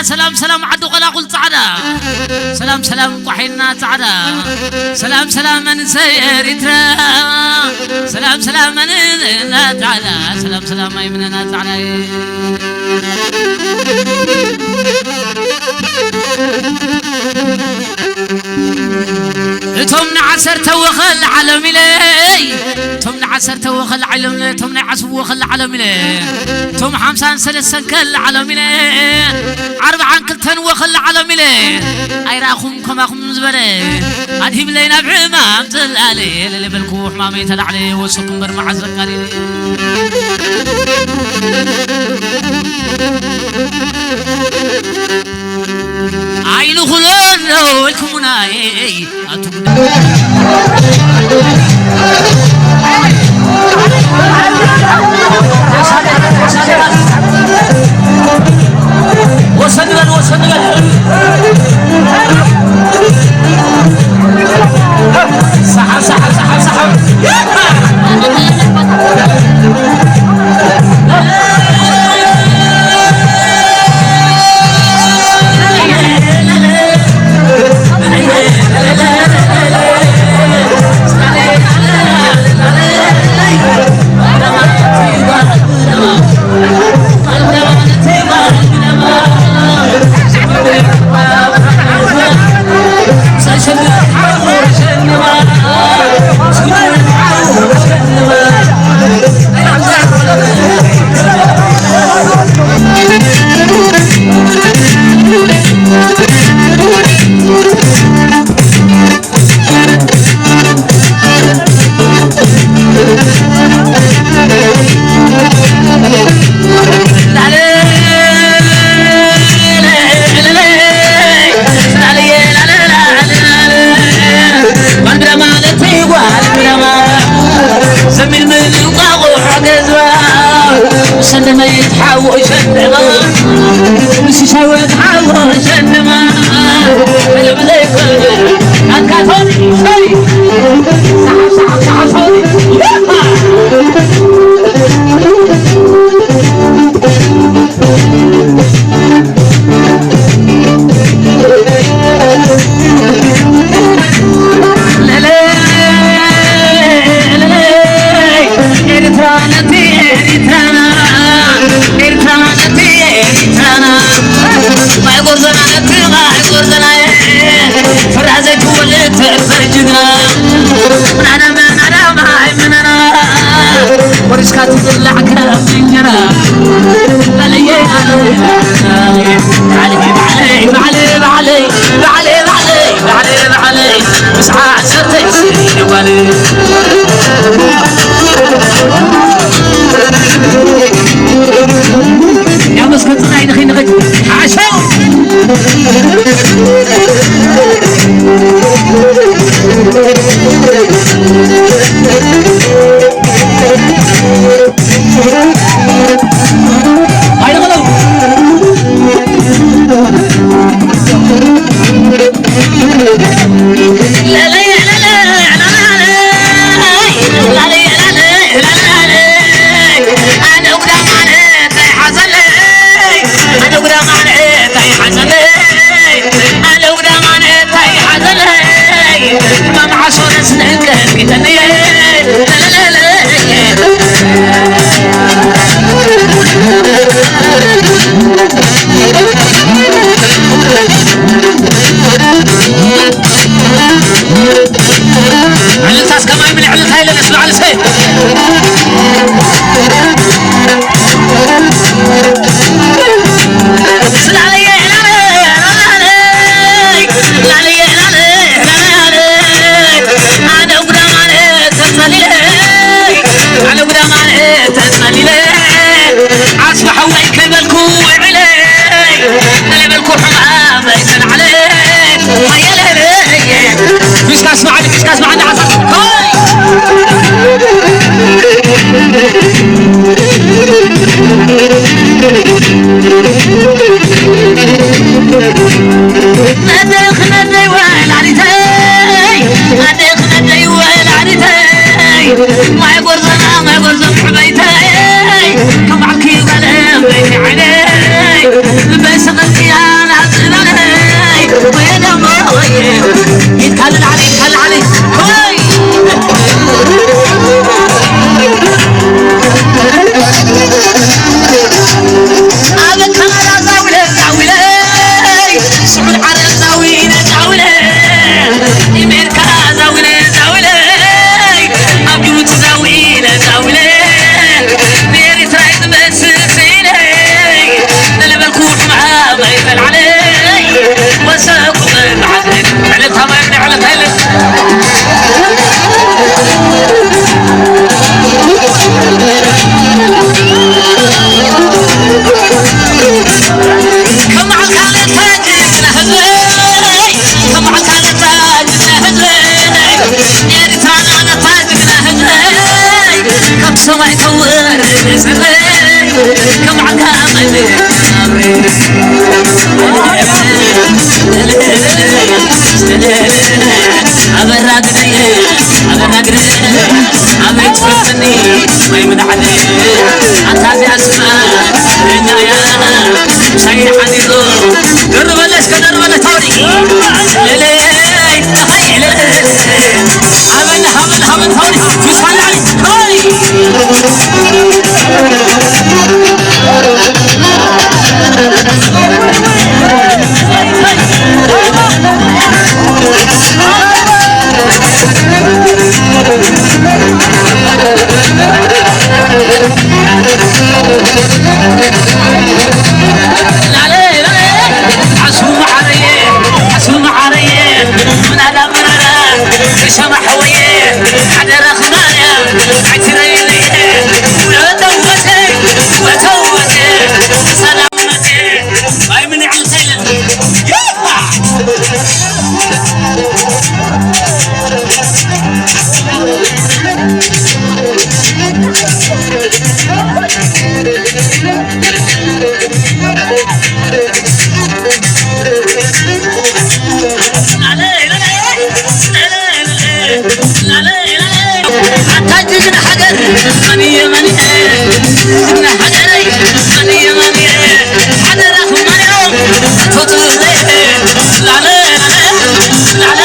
ሰላም ሰላም ዓዲ ቆላቁል ጻዕዳ። ሰላም ሰላም ቋሒና ጻዕዳ። ሰላም ሰላም መንሰይ ኤሪትራ። ሰላም ሰላም መንና ጻዕዳ። ሰላም ሰላም ኣይምነና ጻዕዳ። እቶም ንዓሰርተ ወኸል ዓለም ኢለይ፣ እቶም ንዓሰርተ ወኸል ዓለም፣ እቶም ናይ ዓስብ ወኸል ዓለም ኢለ፣ እቶም ሓምሳን ሰለስተን ከል ዓለም ኢለ፣ ዓርብዓን ክልተን ወኸል ዓለም ኢለ፣ ኣይረኣኹም ከማኹም ዝበለ፣ ኣድሂብለይ ናብ ሕማም ጽላለ፣ ለለበልኩ ሕማመይ ተላዕለ፣ ወሰኩ እምበር መዓዝ ረቃለ። ኣይንኹሎ ኣለዉ ኢልኩሙና፣ ኤይ፣ ኣቱ ጉዳ። ወሰን በል፣ ወሰን በል። ሰሓብ፣ ሰሓብ፣ ሰሓብ፣ ሰሓብ። ሰማይ ከውር ጽልእ ከም ዓጋመ ኣበራ ግደይ ኣበራ ግደይ ኣበይ ትፈትኒ ወይ ምናዓለ ኣታ እዚኣ ስማ እኛያ ሻይ ሓዲሩ ደርበለ እስከ ደርበለ ታውሪ ለለይ ተኸይለ ሃበል ሃበል ሃበል ሃበል ፊስፋላል ሃበል ኣታ ጅግና ሃገር መን እየ መን እየ ጅግና ሃገረይ መን እየ መን እየ ሓደራኹም ማርያም ኣቶቱ ላለ ላለ ላለ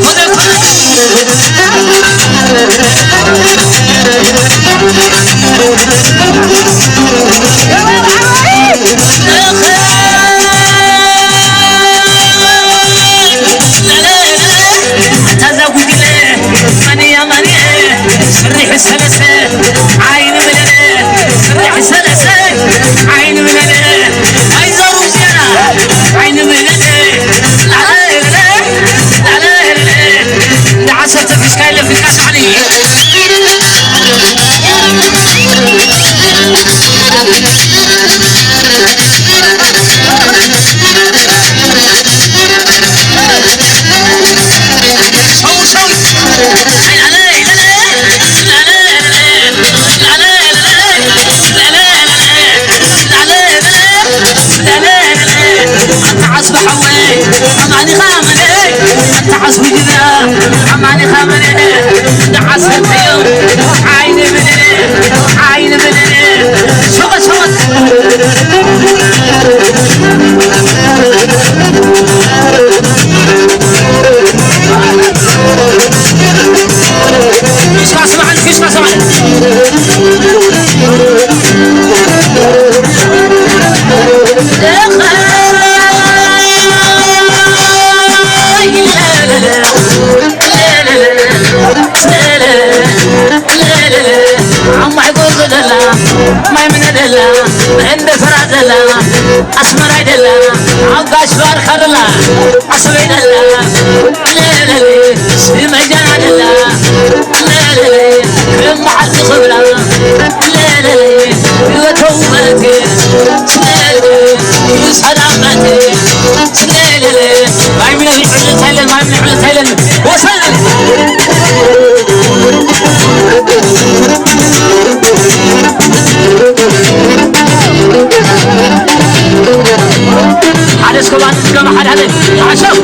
ኮነ ኮነ ሓደ እስከ ባንድ ዝገባ ሓደ ሓደ ዓሸው